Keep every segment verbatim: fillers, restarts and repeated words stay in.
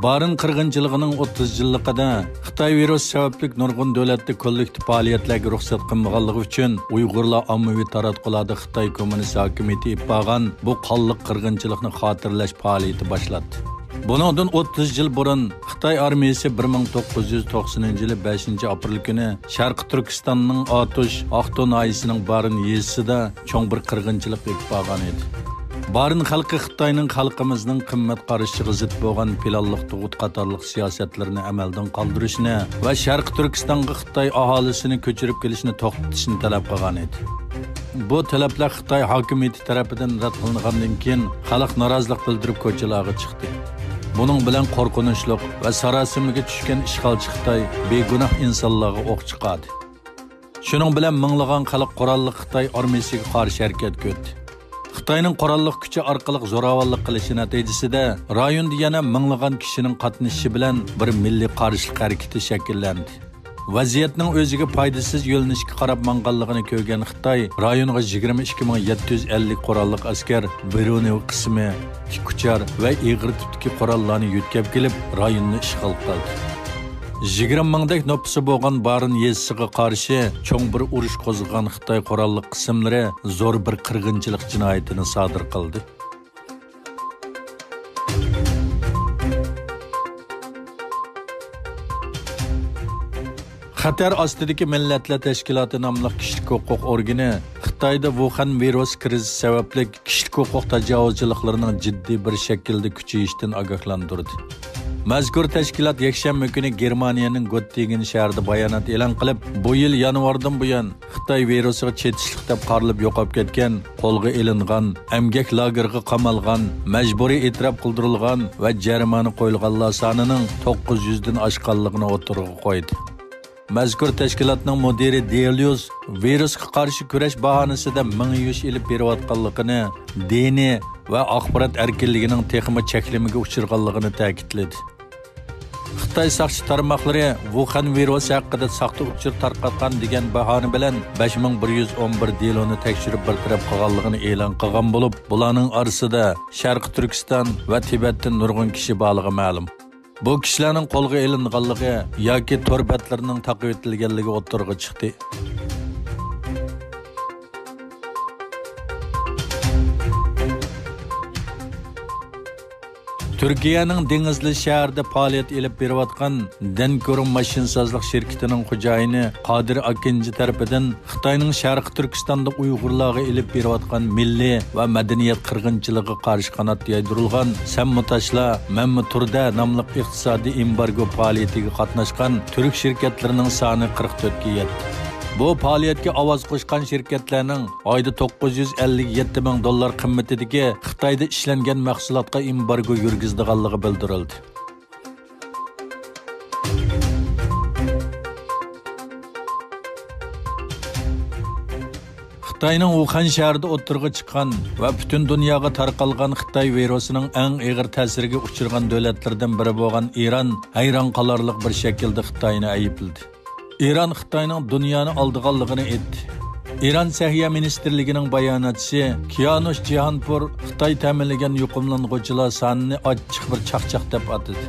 بارىن قىرغىنچىلىقىنىڭ ئوتتۇز يىللىقىدا خىتاي ۋىرۇسى سەۋەبلىك نۇرغۇن دۆلەتتە كوللېكتىپ پائالىيەتلەرگە رۇخسەت قىلمىغانلىقى ئۈچۈن ئۇيغۇرلار ئاممىۋى تاراتقۇلاردا خىتاي كوممۇنىست ھاكىمىيىتى ئېلىپ بارغان بۇ قانلىق قىرغىنچىلىقنى خاتىرىلەش پائالىيىتى باشلاندى. بۇنىڭدىن ئوتتۇز يىل بۇرۇن خىتاي ئارمىيىسى بىر مىڭ توققۇز يۈز توقسىنىنچى يىلى بەشىنچى ئاپرېل كۈنى شەرقىي تۈركىستاننىڭ ئاتۇش، ئاقتۇ ناھىيەسىنىڭ بارىن يېزىسىدا چوڭ بىر قىرغىنچىلىق ئېلىپ بارغان ئىدى. بارىن خەلقى خىتاينىڭ خەلقىمىزنىڭ قىممەت قارىشىغا زىت بولغان پىلانلىق تۇغۇت قاتارلىق سىياسەتلىرىنى ئەمەلدىن قالدۇرۇشنى ۋە شەرقىي تۈركىستانغا خىتاي ئاھالىسىنى كۆچۈرۈپ كېلىشنى توختىتىشنى تەلەپ قىلغان ئىدى. بۇ تەلەپلەر خىتاي ھاكىمىيىتى تەرىپىدىن رەت قىلىنغاندىن كېيىن، خەلق نارازىلىق بىلدۈرۈپ كوچىلارغا چىقتى. بۇنىڭ بىلەن قورقۇنچلۇق ۋە ساراسىمىگە چۈشكەن ئىشغالچى خىتاي بىگۇناھ ئىنسانلارغا ئوق چىقاردى. شۇنىڭ بىلەن مىڭلىغان خەلق قوراللىق خىتاي ئارمىيىسىگە قارشى ھەرىكەتكە ئۆتتى. خىتاينىڭ قوراللىق كۈچى ئارقىلىق زوراۋانلىق قىلىشى نەتىجىسىدە، رايوندا يەنە مىڭلىغان كىشىنىڭ قاتنىشىشى بىلەن بىر مىللىي قارشىلىق ھەرىكىتى شەكىللەندى. ۋەزىيەتنىڭ ئۆزىگە پايدىسىز يۆنىلىشكە قاراپ ماڭغانلىقىنى كۆرگەن خىتاي رايونغا يىگىرمە ئىككى مىڭ يەتتە يۈز ئەللىك قوراللىق ئەسكەر، بىرۇنېۋ قىسمى، تىك ئۇچار ۋە ئېغىر تىپتىكى قوراللارنى يۆتكەپ كېلىپ، رايوننى ئىشغال قىلدى. يىگىرمە مىڭدەك نوپۇسى بولغان بارىن يېزىسىغا قارشى چوڭ بىر ئۇرۇش قوزغىغان خىتاي قوراللىق قىسىملىرى زور بىر قىرغىنچىلىق جىنايىتىنى سادىر قىلدى. خەتەر ئاستىدىكى مىللەتلەر تەشكىلاتى ناملىق كىشىلىك ھوقۇق ئورگىنى خىتايدا ۋۇخەن ۋىرۇس كىرىزىس سەۋەبلىك كىشىلىك ھوقۇق تاجاۋۇزچىلىقلىرىنىڭ جىددىي بىر شەكىلدە كۈچىيىشتىن ئاگاھلاندۇردى. مەزكۇر تەشكىلات يەكشەنبە كۈنى گېرمانىيەنىڭ گوتتىگېن شەھىرىدە بايانات ئېلان قىلىپ، بۇ يىل يانۋاردىن بۇيان خىتاي ۋىرۇسىغا چېتىشلىق دەپ قارىلىپ يوقاپ كەتكەن، قولغا ئېلىنغان، ئەمگەك لاگېرىغا قامالغان، مەجبۇرىي ئېتىراپ قىلدۇرۇلغان ۋە جەرىمانە قويۇلغانلار سانىنىڭ توققۇز يۈزدىن ئاشقانلىقىنى ئوتتۇرىغا قويدى. مەزكۇر تەشكىلاتنىڭ مۇدىرى دېليۇس ۋىرۇسقا قارشى كۈرەش باھانىسىدە مېڭە يۇيۇش ئېلىپ بېرىۋاتقانلىقىنى، دىنىي ۋە ئاخبارات ئەركىنلىكىنىڭ تېخىمۇ چەكلىمىگە ئۇچرىغانلىقىنى تەكىتلىدى. خىتاي ساقچى تارماقلىرى ۋۇخەن ۋىرۇسى ھەققىدە ساختا ئۇچۇر تارقاتقان دېگەن باھانە بىلەن بەش مىڭ بىر يۈز ئون بىر دېلونى تەكشۈرۈپ بىر تەرەپ قىلغانلىقىنى ئېلان قىلغان بولۇپ، بۇلارنىڭ ئارىسىدا شەرقىي تۈركىستان ۋە تىبەتتىن نۇرغۇن كىشى بارلىقى مەلۇم. بۇ كىشىلەرنىڭ قولغا ئېلىنغانلىقى ياكى تور بەتلىرىنىڭ تاقىۋېتىلگەنلىكى ئوتتۇرىغا چىقتى. تۈركىيەنىڭ دېڭىزلى شەھىرىدە پائالىيەت ئېلىپ بېرىۋاتقان دەنكورۇم ماشىنىسازلىق شىركىتىنىڭ خوجايىنى قادىر ئاكىنجى تەرىپىدىن خىتاينىڭ شەرقىي تۈركىستاندا ئۇيغۇرلارغا ئېلىپ بېرىۋاتقان مىللىي ۋە مەدەنىيەت قىرغىنچىلىقىغا قارشى قانات يايدۇرۇلغان سەنمۇ تاشلا، مەنمۇ تۇردە ناملىق ئىقتىسادىي ئېمبارگو پائالىيىتىگە قاتناشقان تۈرك شىركەتلىرىنىڭ سانى قىرىق تۆتكە يەتتى. بۇ پائالىيەتكە ئاۋاز قوشقان شىركەتلەرنىڭ ئايدا توققۇز يۈز ئەللىك يەتتە مىڭ دوللار قىممىتىدىكى خىتايدا ئىشلەنگەن مەھسۇلاتقا ئېمبارگو يۈرگۈزىدىغانلىقى بىلدۈرۈلدى. خىتاينىڭ ۋۇخەن شەھىرىدە ئوتتۇرىغا چىققان ۋە پۈتۈن دۇنياغا تارقالغان خىتاي ۋىرۇسىنىڭ ئەڭ ئېغىر تەسىرگە ئۇچرىغان دۆلەتلىرىدىن بىرى بولغان ئىران ھەيران قالارلىق بىر شەكىلدە خىتاينى ئەيىبلىدى. ئىران خىتاينىڭ دۇنيانى ئالدىغانلىقىنى ئېيتتى. ئىران سەھىيە مىنىستىرلىكىنىڭ باياناتچىسى كىيانۇش جىھانپۇر خىتاي تەمىنلىگەن يۇقۇملانغۇچىلار سانىنى ئاچچىق بىر چاقچاق دەپ ئاتىدى.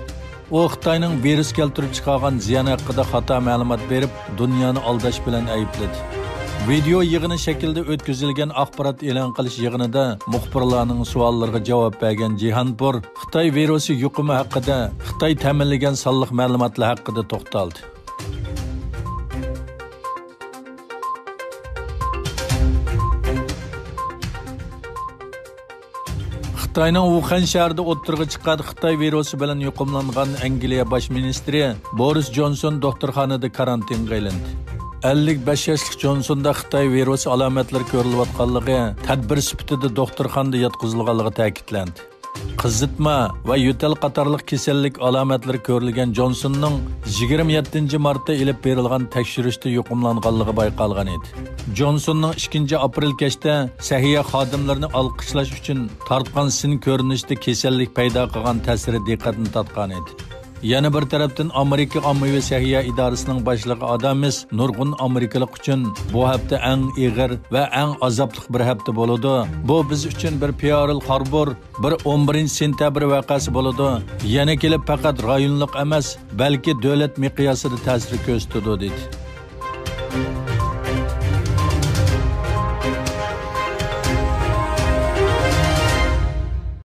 ئۇ خىتاينىڭ ۋىرۇس كەلتۈرۈپ چىقارغان زىيان ھەققىدە خاتا مەلۇمات بېرىپ، دۇنيانى ئالداش بىلەن ئەيىبلىدى. ۋىدېئو يىغىنى شەكلىدە ئۆتكۈزۈلگەن ئاخبارات ئېلان قىلىش يىغىنىدا مۇخبىرلارنىڭ سوئاللىرىغا جاۋاب بەرگەن جىھانپۇر خىتاي ۋىرۇسى يۇقۇمى ھەققىدە، خىتاي تەمىنلىگەن سانلىق مەلۇماتلار ھەققىدە توختالدى. خىتاينىڭ ۋۇخەن شەھىرىدە ئوتتۇرىغا چىققان خىتاي ۋىرۇسى بىلەن يۇقۇملانغان ئەنگلىيە باش مىنىستىرى بورىس جونسون دوختۇرخانىدا كارانتىنغا ئېلىندى. ئەللىك بەش ياشلىق جونسوندا خىتاي ۋىرۇسى ئالامەتلىرى كۆرۈلۈۋاتقانلىقى، تەدبىر سۈپىتىدە دوختۇرخانىدا ياتقۇزۇلغانلىقى تەكىتلەندى. قىزىتما ۋە يۆتەل قاتارلىق كېسەللىك ئالامەتلىرى كۆرۈلگەن جونسوننىڭ يىگىرمە يەتتىنچى مارتتا ئېلىپ بېرىلغان تەكشۈرۈشتە يۇقۇملانغانلىقى بايقالغان ئىدى. جونسوننىڭ ئىككىنچى ئاپرېل كەچتە سەھىيە خادىملىرىنى ئالقىشلاش ئۈچۈن تارتقان سىن كۆرۈنۈشىدە كېسەللىك پەيدا قىلغان تەسىرى دىققەتنى تارتقان ئىدى. يەنە بىر تەرەپتىن، ئامېرىكا ئاممىۋى سەھىيە ئىدارىسىنىڭ باشلىقى ئادامس نۇرغۇن ئامېرىكىلىق ئۈچۈن بۇ ھەپتە ئەڭ ئېغىر ۋە ئەڭ ئازابلىق بىر ھەپتە بولىدۇ. بۇ بىز ئۈچۈن بىر پىئرل خاربور، بىر ئون بىرىنچى سېنتەبىر ۋەقەسى بولىدۇ. يەنە كېلىپ پەقەت رايونلۇق ئەمەس، بەلكى دۆلەت مىقياسىدا تەسىر كۆرسىتىدۇ، دېدى.